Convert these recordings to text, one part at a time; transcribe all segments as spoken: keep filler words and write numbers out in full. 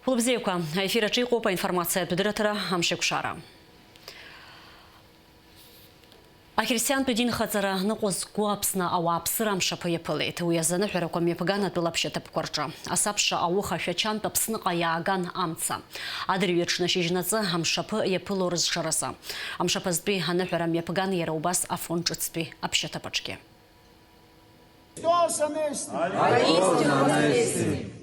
Хәылбзиақәа, аефир аҿы иҟоуп аинформациатә дырраҭара Амшеикәшара. Ахристиантәи динхаҵара ныҟәызго Аԥсны ауааԥсыра амшаԥы иаԥылеит. Уи азы аныҳәарақәа мҩаԥган атәыла аԥшьаҭыԥқәа рҿы. Асабша ауха Шәачантә Аԥсныҟа иааган амца. Адырҩаҽны шьыжьнаҵы амшаԥы иаԥыло рызшаразы. Амшаԥызтәи аныҳәара мҩаԥган иара убас Афон ҿыцтәи аԥшьаҭыԥ аҿгьы. Христос анести! Воистину воскресен!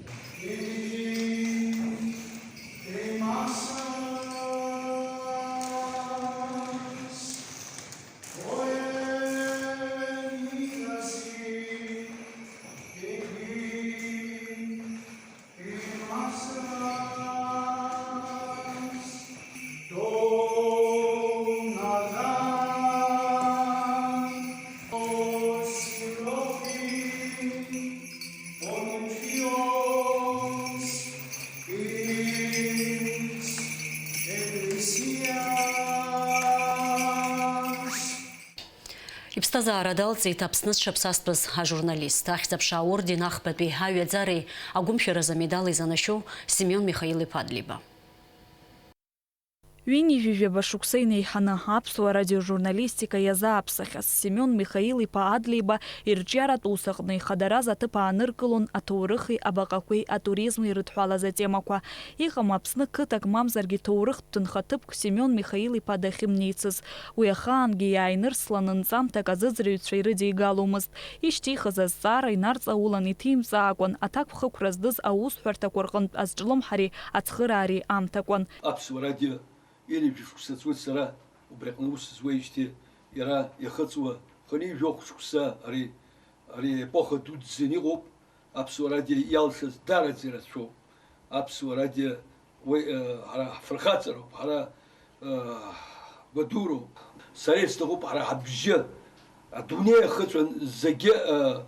Иԥсҭазаара далҵит Аԥсны зҽаԥсазтәыз ажурналист, Ахьӡ-аԥша аорден ахԥатәи аҩаӡареи агәымшәаразы амедали занашьоу Семион Михаил-иԥа Адлеиба. Ҩынҩажәижәаба шықәса инеиҳаны аԥсуа радиожурналистика иазааԥсахьаз Семион Михаил-иԥа Адлеиба ирҿиаратә ус аҟны ихадараз аҭыԥ ааныркылон аҭоурыхи абаҟақәеи атуризми ирыдҳәалаз атемақәа. Иҟам Аԥсны қыҭак мамзаргьы ҭоурыхтә ҭынхаҭыԥк Семион Михаил-иԥа дахьымнеицыз. Уи ахаангьы иааинырсланы нҵамҭак азыӡырҩцәа ирыдигаломызт. Ишьҭихыз азҵаара инарҵаулан иҭимҵаакәан, аҭакԥхықәра здыз аусҳәарҭақәа рҟынтә азҿлымҳареи ацхыраареи аамҭакуан. Аԥсуа радио ҩынҩажәи шықәса ҵуеит сара убри аҟны аус зуеижьҭеи, иара иахыҵуа хынҩажәи жәохә шықәса ари, ари аепоха дуӡӡаны иҟоуп. Аԥсуа радио иалшаз дараӡа ирацәоуп. Аԥсуа радио уи, э, ҳара ҳфырхаҵароуп, ҳара, э, ҳгәадуроуп. Сара исҭахуп ҳара ҳабжьы адунеи ахыҵәан зегьы, э,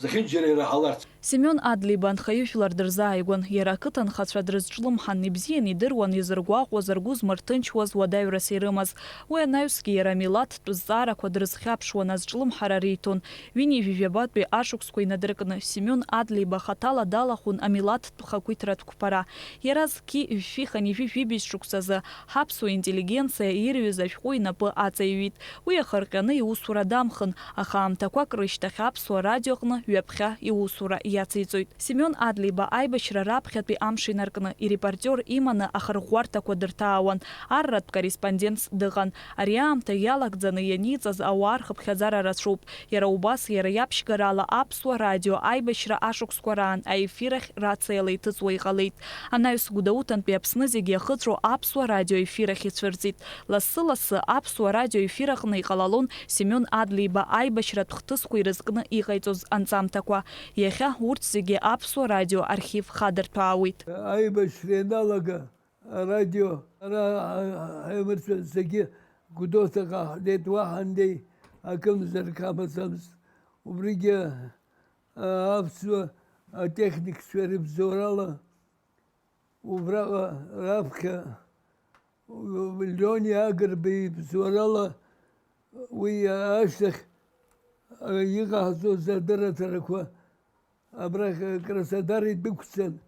зехьынџьара ираҳаларц. Семион Адлеиба анхаҩыжәлар дырзааигәан, иара ақыҭанхацәа дрызҿлымҳан, ибзиан идыруан изыргәаҟуаз, ргәы змырҭынчуаз, уадаҩрас ирымаз. Уи анаҩсгьы иара амилаҭтә зҵаарақәа дрызхьаԥшуан, азҿлымҳара риҭон. Ҩынҩажәижәабатәи ашықәсқәа инадыркны, Семион Адлеиба хаҭала далахәын амилаҭтә хақәиҭратә қәԥара. Иара зқьи жәшәи хынҩажәи жәибжь шықәсазы ҳаԥсуа интеллигенциа ирҩыз ашәҟәы инапы аҵаҩит. Уи иахырҟьаны иусура дамхын, аха аамҭақәак рышьҭахь Аԥсуа радиоҟны ҩаԥхьа иусура иациҵоит. Семион Адлеиба аибашьра раԥхьатәи амш инаркны, ирепортиор иманы ахырӷәӷәарҭақәа дырҭаауан, арратә корреспондентс дыҟан. Ари аамҭа иалагӡаны ианиҵаз ауаа рхыԥхьаӡара рацәоуп. Иара убас, иара иаԥшьгарала Аԥсуа радио аибашьра ашықәсқәа раан аефир ахь рациала иҭыҵуа иҟалеит. Анаҩс Гәдоуҭантәи Аԥсны зегьы иахыҵәо Аԥсуа радио ефир ахь ицәырҵит. Лассы-лассы Аԥсуа радио ефир аҟны иҟалалон Семион Адлеиба аибашьратә хҭысқәа ирызкны иҟаиҵоз анҵамҭақәа. Иахьа урҭ зегьы Аԥсуа радио архив хадырҭәаауеит. Аибашьра ианалага, арадио ара ҳаимырҵәа зегьы Гәдоуҭаҟа ҳнеит, уаҳа андеи акымзарак ҳамаӡамызт. Убригьы, а, аԥсуа атехникцәа рыбзоурала убраҟа раԥхьа Леони Агрба ибзоурала уи ашьҭахь, а, иҟаҳҵоз адырраҭарақәа Абрахь Краснодар идәықәцан,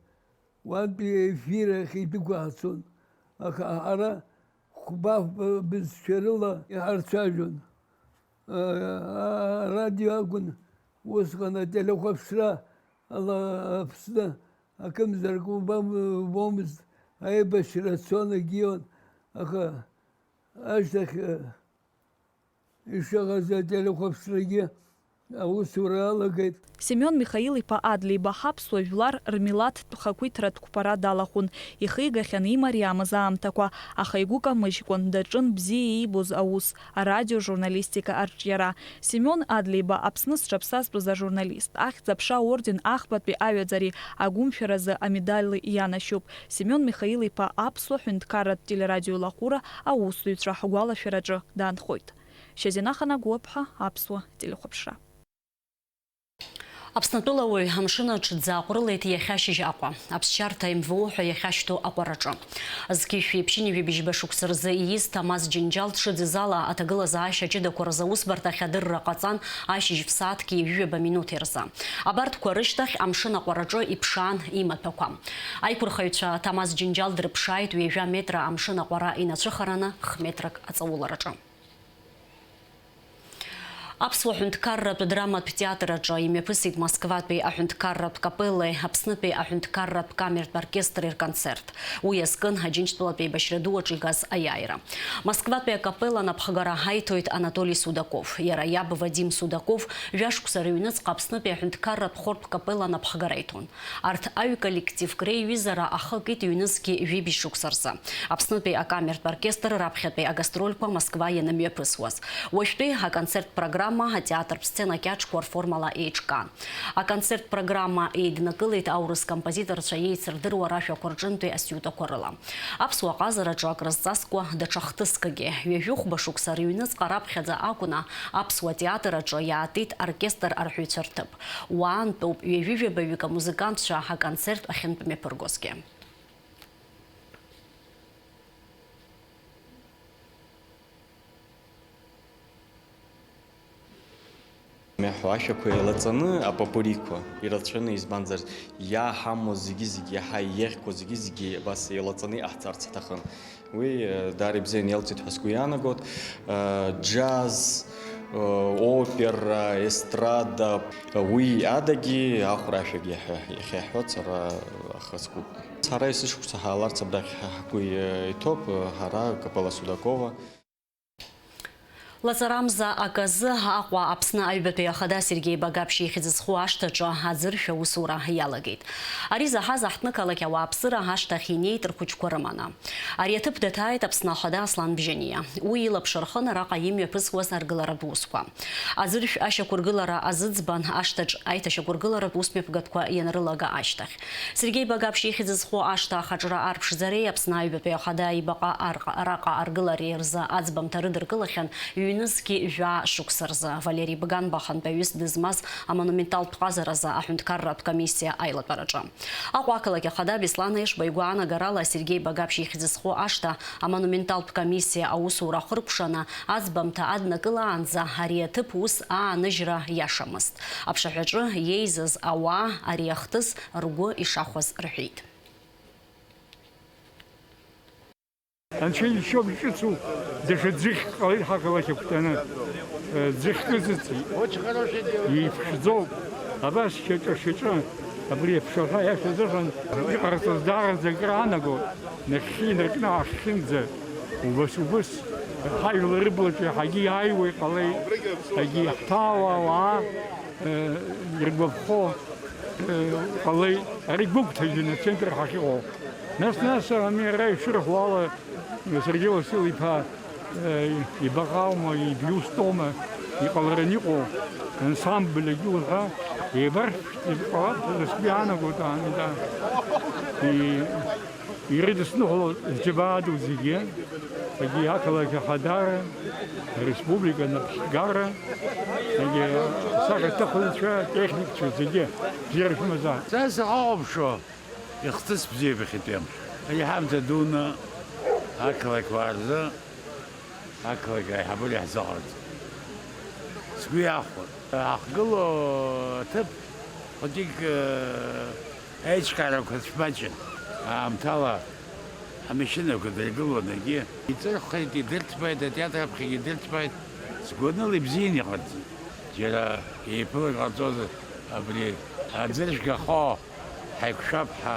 уантәи аефир ахь идәықәаҳцон, аха ҳара хәба-фба бызшәа рыла иҳарцәажәон. А, а, арадио акәын усҟан ателехәаԥшра ала Аԥсны акымзарак убам-, убомызт, аибашьра цон, егьион, аха ашьҭахь, а, Ишыҟаз ателехәаԥшрагьы аусура алагеит. Семион Михаил-иԥа Адлеиба ҳаԥсуа жәлар рмилаҭтә хақәиҭратә қәԥара далахәын. Ихигахьан имариамыз аамҭақәа, аха игәы камыжькәан, даҿын бзиа иибоз аус, арадиожурналистика арҿиара. Семион Адлеиба Аԥсны зҽаԥсазтәыз ажурналист, Ахьӡ-аԥша аорден ахԥатәи аҩаӡареи агәымшәаразы амедали ианашьоуп. Семион Михаил-иԥа аԥсуа ҳәынҭқарратә телерадиоилахәыра аусзуҩцәа ҳгәалашәараҿы даанхоит. Шьазина Ханагәыаԥҳа, Аԥсуа телехәаԥшра. Аԥснатәыла ауаҩ амшын аҿы дзааҟәрылеит иахьа ашьыжь Аҟәа, аԥсшьарҭа М В О ҳәа иахьашьҭоу аҟәараҿы. Зқьи жәшәи ԥшьынҩажәи быжьба шықәса рзы ииз Ҭамаз Џьынџьал дшыдызала аҭагылазаашьа ҷыдақәа рзы аусбарҭахь адырра ҟаҵан ашьыжь фсааҭки ҩажәи ҩаба минуҭи рзы. Абарҭқәа рышьҭахь амшын аҟәараҿы иԥшаан имаҭәақәа. Аиқәырхаҩцәа Ҭамаз Џьынџьал дрыԥшааит ҩажәа метра амшын аҟәара инацәыхараны х-метрак аҵаулараҿы. Аԥсуа ҳәынҭқарратә драматә театр аҿы имҩаԥысит Москватәи аҳәынҭқарратә капеллеи Аԥснытәи аҳәынҭқарратә камертә оркестри рконцерт. Уи азкын Аџьынџьтәылатәи еибашьра ду аҿы игаз аиааира. Москватәи акапелла напхгара аиҭоит Анатоли Судаков. Иара иаб Вадим Судаков жәашықәса рыҩныҵҟа Аԥснытәи аҳәынҭқарратә хортә капелла напхгара иҭон. Арҭ аҩ-коллективк реиҩызара ахы акит ҩнызқьи жәибжь шықәса рзы, Аԥснытәи акамертә оркестр раԥхьатәи агастрольқәа Москва ианымҩаԥысуаз. Уажәтәи аконцерттә программа атеатртә сцена кьаҿқәа рформала еиҿкаан. Аконцерттә программа еиднакылеит аурыс композиторцәа еицырдыруа рашәақәа рҿынтәи асиутақәа рыла. Аԥсуа ҟазараҿы акрызҵазкуа даҽа хҭыскгьы, ҩажәи хәба шықәса рыҩныҵҟа раԥхьаӡа акәны аԥсуа театр аҿы иаатит оркестр арҳәаҩцәа рҭыԥ. Уаантәоуп ҩажәи жәабаҩык амузыкантцәа аконцерт ахьынтәмҩаԥыргозгьы. Мҩаҳәо ашәақәа еилаҵаны апопуриқәа ирацәаны, избанзар, иааҳамоу зегьы-зегьы, иаҳа иеӷьқәоу зегьы-зегьы абас еилаҵаны иҟаҳҵарц ҳҭахын. Уи, э, даара ибзианы иалҵит ҳәа сгәы иаанагоит. Э, џьаз, э, опера, естрада, уи адагьы ахәра ашәагьы иаҳәа-, иахьа иаҳҳәоит сара, аха сгәы. Ҳара есышықәса ҳааларц абрахь ҳгәы иҭоуп, э, ҳара, Капелла Судакова. Лаҵарамза аказы Аҟәа Аԥсны аҩбатәи ахада Сергеи Багаԥшь ихьӡ зху ашҭаҿы аӡыршә аусура иалагеит. Ари заҳаз аҳҭнықалақь ауааԥсыра ашҭахь инеит рхәыҷқәа рыманы. Ари аҭыԥ даҭааит Аԥсны ахада Аслан Бжьаниа. Уи илаԥш рхын араҟа имҩаԥысуаз аргыларатә усқәа. Аӡыршә ашьақәыргылара азыӡбан ашҭаҿ аиҭашьақәыргыларатә усмҩаԥгатәқәа ианрылага ашьҭахь. Сергеи Багаԥшь ихьӡ зху ашҭа ахаҿра арԥшӡареи Аԥсны аҩбатәи ахада аибаҟа арҟ-, араҟа аргылареи рзы аӡбамҭа рыдыркылахьан ҩнызқьи жәаа шықәса рзы. Валери Бганба ахантәаҩыс дызмаз амонументалтә ҟазаразы аҳәынҭқарратә комиссиа аилатәараҿы. Аҟәа ақалақь ахада Беслан Ешба игәаанагарала Сергеи Багаԥшь ихьӡ зху ашҭа амонументалтә комиссиа аусура ахыркәшаны аӡбамҭа аднакылаанӡа ари аҭыԥ ус ааныжьра иашамызт. Аԥшаҳәаҿы иеизаз ауаа ари ахҭыс ргәы ишахәаз рҳәеит. Анцәа ишьоуп ҿыцу, даҽа ӡыхьк ҟалеит ҳақалақь агәҭаны. Ӡыхьк ыҵыҵит. Иԥшӡоуп. Абас шьаҿа-шьаҿа абри аԥшаҳәа иашазыҳәан иҟарҵаз даараӡа акыр аанаго, нахьхьи инаркны аахьхьынӡа, убас, убас, ҳажәлар рыблаҿы ҳагьы иааиуа иҟалеит, ҳагьы иаҳҭаауа ауаа, э, иргәаԥхо, э, ҟалеит. Ара игәыгәҭажьын ацентр ҳахьыҟоу. Нас, нас, ами, ара ишырҳәо ала, Сергеи Васил-иԥа, э, ибаҟа аума, иблиустәоума, иҟалараны иҟоу ансамбль агьы уҳәа, еибаршәт, иҟалап ҳәа сгәы иаанагоит, аамҭа. И-, ирыдысныҳәалоит зџьабаа ду зегьы, зегьы ақалақь ахадара, ареспублика анапхгара, зегьы асахьаҭыхҩцәа, атехникцәа зегьы бзиара шәымазааит. Са сахәаԥшуа, ихҭыс бзиоуп иахьатәи амш. Ари ҳамҭа дуны ақалақь уаа рзы, ақалақь аиҳабыра иаҳзыҟарҵеит. Сгәы иахәоит. Ҳахгылоу аҭыԥ хәыҷык, э, аиҿкаарақәа цәмаҷын. Аамҭала амашьынақәа дыргылон, егьи иҵырххеит, идырҭбааит, атеатр аԥхьагьы идырҭбааит. Сгәаныла ибзианы иҟарҵеит. Џьара еиԥылар ҟарҵозар, абри аӡыршә гахо ҳаиқәшәап ҳәа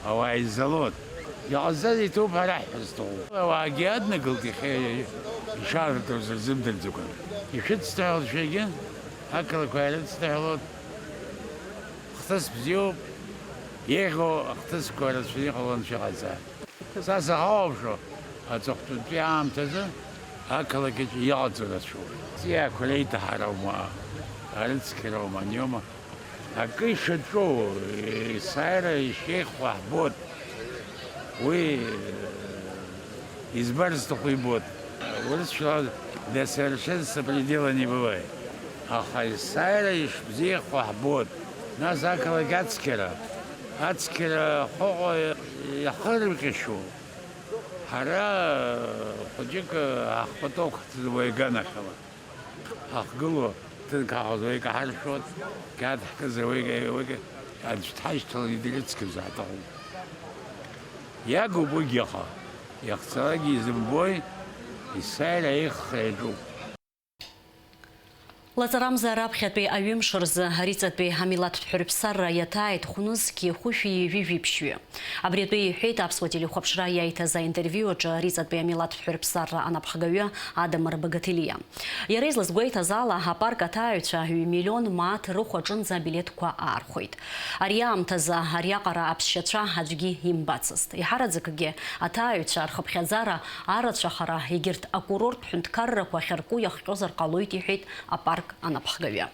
ауаа изалон. Иҟазҵаз иҭоуп ҳәа раҳҳәар сҭахуп. Ауаагьы аднагалт иахьа ишаартыз рзымдырӡакәа. Ишәыцҭаҳәалт шәагьы, ақалақь уаа ирыцҭаҳәалоит. Хҭыс бзиоуп, еиӷьу ахҭысқәа рацәаны иҟаланы шәыҟазаап. Са сахәаԥшуа, аҵыхәтәантәи аамҭазы ақалақь аҿы иҟаҵоу рацәоуп. Аҵиаақәа реиҭаҳара аума, арыцқьара аума, аниома. Акы ишаҿу, есааира ишеиӷьхо ҳбоит. Уи, избар зҭаху ибоит. Урысшәала для совершенства предела не бывает. Аха есааира ишбзиахо ҳбоит. Нас ақалақь ацқьара, ацқьара ҳәаҟа иахырҟьашьоу, ҳара хәыҷык ҳпоток ҳҭазуа иганахьала. Ҳахгыло, ҭынк ҳаҟазар икаҳаршәуан, қьаад ҳкызар уи, уи, аӡә дҳашьҭалан идрыцқьоз ҳаҭахуп. Иагуп уигьы аха, иахьцалакгьы изымбои, есааира аиххара иаҿуп. Лаҵарамза раԥхьатәи аҩымш рзы Ариҵатәи амилаҭтә ҳәырԥсарра иаҭааит хәнызқьи хәышәи ҩажәи жәиԥшьҩы. Абри атәы иҳәеит аԥсуа телехәаԥшра иаиҭаз аинтервиу аҿы Ариҵатәи амилаҭтә ҳәырԥсарра анапхгаҩы Адамыр Багаҭелиа. Иара излазгәеиҭаз ала, апарк аҭааҩцәа ҩ-миллион мааҭ рыхә аҿынӡа абилеҭқәа аархәеит. Ари аамҭазы ариаҟара аԥсшьацәа аӡәгьы имбацызт. Иҳараӡакгьы аҭааҩцәа рхыԥхьаӡара арацәахара егьырҭ акурорттә ҳәынҭқаррақәа ахьарку иахҟьозар ҟалоит, иҳәеит апарк анапхгаҩы.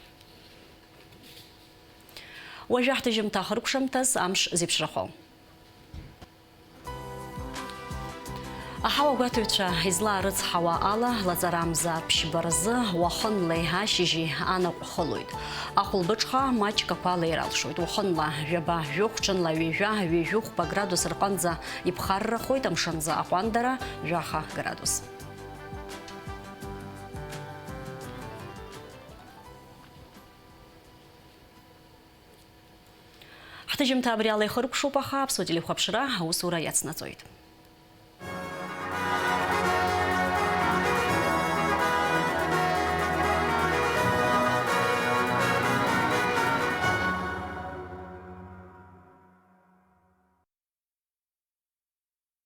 Уажәы ҳҭыжьымҭа ахыркәшамҭаз амш зеиԥшрахо. Аҳауагәаҭаҩцәа излаарыцҳауа ала, лаҵарамза ԥшьба рзы уахынлеи ашьыжьи анаҟә хылоит. Ахәылбыҽха маҷк ақәа леир алшоит. Уахынла жәаба-жәохә, ҽынла ҩажәа, ҩажәи хәба градус рҟынӡа иԥхаррахоит, амшынӡы аҟәандара жәаха градус. Ҳҭыжьымҭа абри ала ихыркәшоуп, аха Аԥсуа телехәаԥшра аусура иацнаҵоит.